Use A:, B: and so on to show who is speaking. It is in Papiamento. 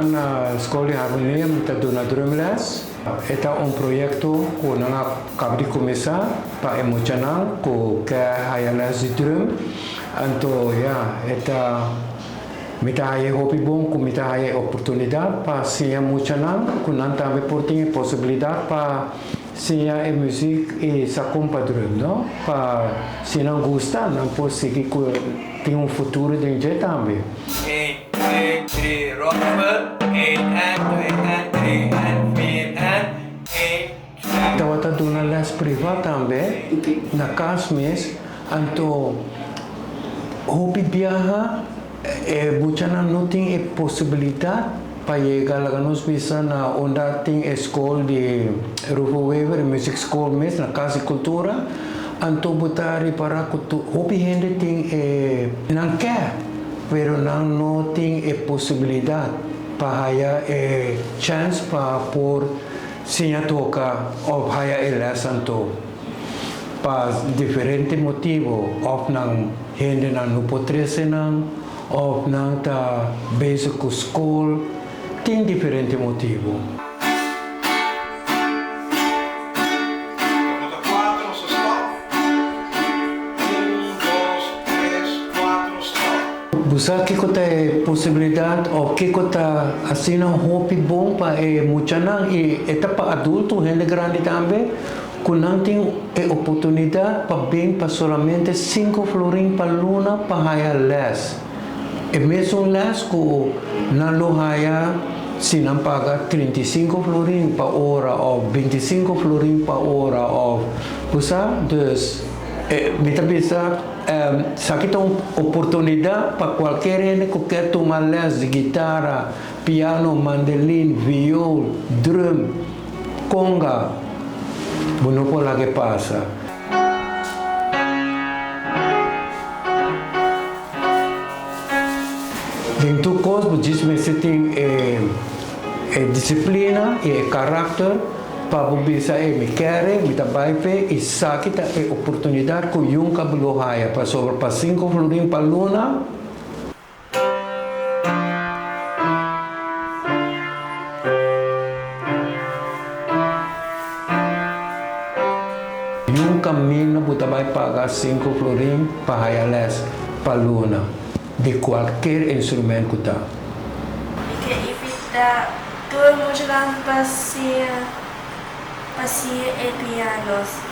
A: Akinan na Skol di Harmonia mi ta duna drumles. E ta un proyekto ku nan a kaba di kuminsá pa e muchanan ku ke haya les di drum. Anto ya, e ta mi ta haya e hopi bon ku mi ta haya e oportunidat pa siña muchanan ku nan tambe por tin e posibilidat pa siña e muzik i sa kon pa drum, no? Pa si nan gusta nan por sigui ku tin un futuro den dje tambe.
B: Eén, twee, drie, roffel, één en twee en drie en vier en één, twee.
A: Tabata duna les priva tambe na kas mes, anto hopi biaha e muchanan no tin e posibilidat pa yega laga nos bisa na unda tin e skol di Rufo Wever, e music school mes na Kas di Kultura, anto bo ta ripara ku hopi hende tin e nan ke. Pero nan no tin e posibilidad pa haya e chens pa por siña toca of haya e les anto. Pa diferente motibo of nan hendenan no por trece nan of nan ta bezig cu scol, tin diferente motibo.
C: Nota cuatro nos ta stop. Un, dos, tres, cuatro, stop.
A: Bo sa kiko ta e posibilidat òf kiko ta asina hopi bon pa e muchanan i e ta pa adulto, hende grandi tambe, ku nan tin e oportunidat pa bin pa solamente sinku florin pa luna pa haya lès. E mesun lès ku nan lo haya si nan paga 35 florin pa ora òf 25 florin pa ora òf bo sa. Dus mi ta bisa esaki ta un oportunidat pa kualker hende ku ke tuma lès di gitara, piano, mandelin, viol, drum, konga, bo no por laga e pasa. Den tur kos bo djis mester tin e disiplina i e karakter pa bo bisa e mi kere, mi ta bai p'e i saki ta e oportunidat ku yunka bo lo haya pasobra pa sinku florin pa luna. Niun kaminda bo ta bai paga sinku florin pa haya les pa luna di kualker instrument ku ta.
D: Mi ke invitá tur muchanan pa siña pa siña e pianos.